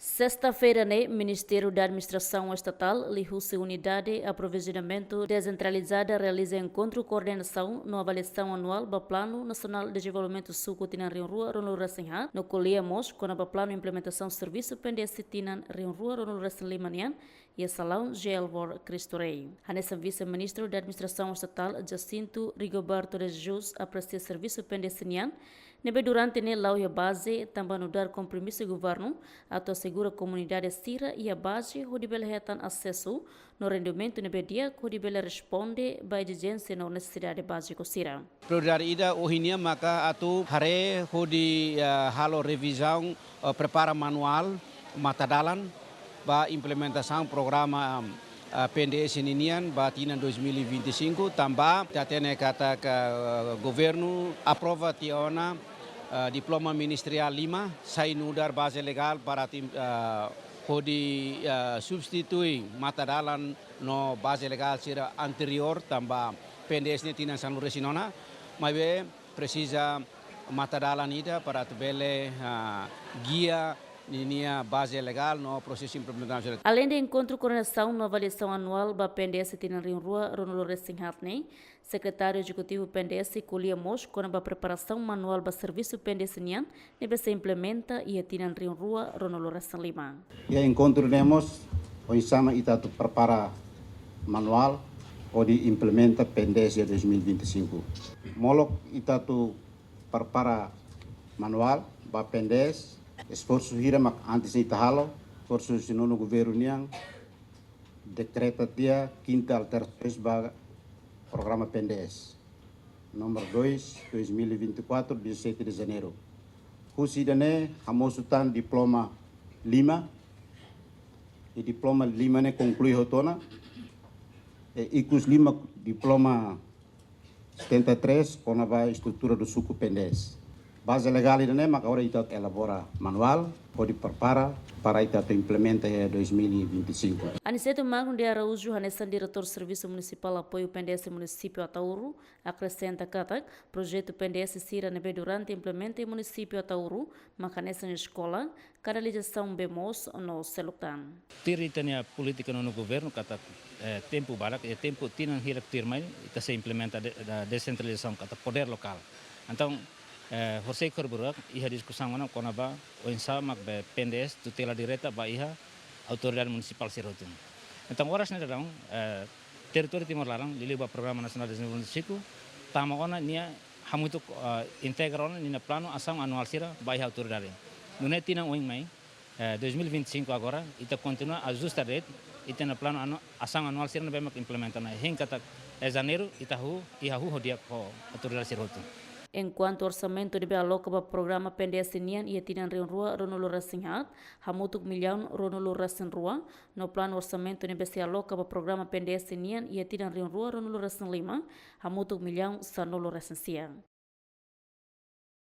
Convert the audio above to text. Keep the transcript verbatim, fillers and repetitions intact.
Sesta-feira ne'e, Ministériu da Administrasaun Estatál, liuhusi Unidade Aprovizionamentu Dezentralizada, realiza enkontru koordenasaun no avaliasaun anuál ba Planu Nasionál Dezenvolvimentu Suku tinan rihun rua ruanulu resin haat, no ko'alia mós kona-ba planu implementasaun servisu P N D S tinan rihun rua ruanulu resin lima nian, iha salaun G L World Cristo Rei. Hanesan Vise-Ministru da Administrasaun Estatál, Jacinto Rigoberto de Jesus, apresia servisu P N D S nian, ne'ebé durante ne'e la'o iha baze, tanba nu'udar kompromisu governu atu asegura komunidade sira iha baze hodi bele hetan asesu no rendimentu ne'ebé di'ak hodi bele responde ba ezijénsia no nesesidade báziku sira. Prioridade ida ohin nian maka atu haree hodi, eh, halo revizaun, eh, prepara manuál matadalan ba implementasaun programa, eh, P N D S ninian ba tinan dois mil e vinte e cinco, tanba ita hatene katak, eh, governu aprova tiha ona, eh, diploma ministeriál lima, sai nu'udar baze legál para tim-, eh, hodi, eh, substitui matadalan no baze legál sira anteriór, tanba P N D S ne'e tinan sanulu resin ona, maibé presiza matadalan ida para atu bele, ah, gia ninia baze legál no prosesu implementasaun. Aleinde enkontru koordenasaun no avaliasaun anuál ba P N D S tinan rihun rua ruanulu resin haat ne'e, Sekretáriu Ezekutivu P N D S ko'alia mós kona-ba preparasaun manuál ba servisu P N D S nian, ne'ebé sei implementa iha tinan rihun rua ruanulu resin lima. Iha enkontru ne'e mós, oinsá mak ita atu prepara manuál hodi implementa P N D S iha dois mil e vinte e cinco. Molok ita atu prepara manuál ba P N D S, esforsu hira mak antes ita halo, esforsu husi nonu governu nian, dekreta tiha kinta alterasaun ba programa P N D S. Número dois, dois mil e vinte e quatro, dezassete de janeiro. Husi ida-ne'e, hamosu tan diploma lima, i diploma lima ne'e konklui hotu ona, i ikus lima diploma setenta e três, kona-ba estrutura do suku P N D S. Baze legál ida-ne'e maka agora ita elabora manuál, hodi prepara para ita atu implementa iha dois mil e vinte e cinco. Aniceto Magno de Araújo, hanesan Diretór Servisu Munisipál Apoiu P N D S Munisípiu Ataúro, akresenta katak, projetu P N D S sira ne'ebé durante implementa iha Munisípiu Ataúro, maka hanesan eskola, kanalizasaun bee moos no seluk tan. Tuir ita-nia polítika nonu governu katak, eh, tempu badak, eh, tempu tinan hirak tuirmai, ita sei implementa de-, da desentralizasaun katak podér lokál. Entaun, eh, horiseik-horisehik iha diskusaun ona kona-ba oinsá mak be P N D S tutela direta ba iha autoridade munisipál sira hotu. Entaun, oras ne'e daudaun, eh, territóriu Timor laran, liuliu ba Programa Nasionál de Dezenvolvimentu Suku, tama ona nia hamutuk, eh, integra ona ninia planu asaun anuál sira ba iha autoridade. Nune'e tinan oin mai, eh, dois mil e vinte e cinco agora, ita kontinua ajusta de'it ita-nia planu anu-, asaun anuál sira ne'ebé mak implementa ona. Hein katak iha janeiru ita hahú, iha hahú ho di'ak ho autoridade sira hotu. Enkuantu orsamentu ne'ebé aloka ba programa P N D S nian iha tinan rihun rua ruanulu resin haat, hamutuk millaun ruanulu resin rua, no planu orsamentu ne'ebé sei aloka ba programa P N D S nian iha tinan rihun rua ruanulu resin lima, hamutuk millaun sanulu resin sia.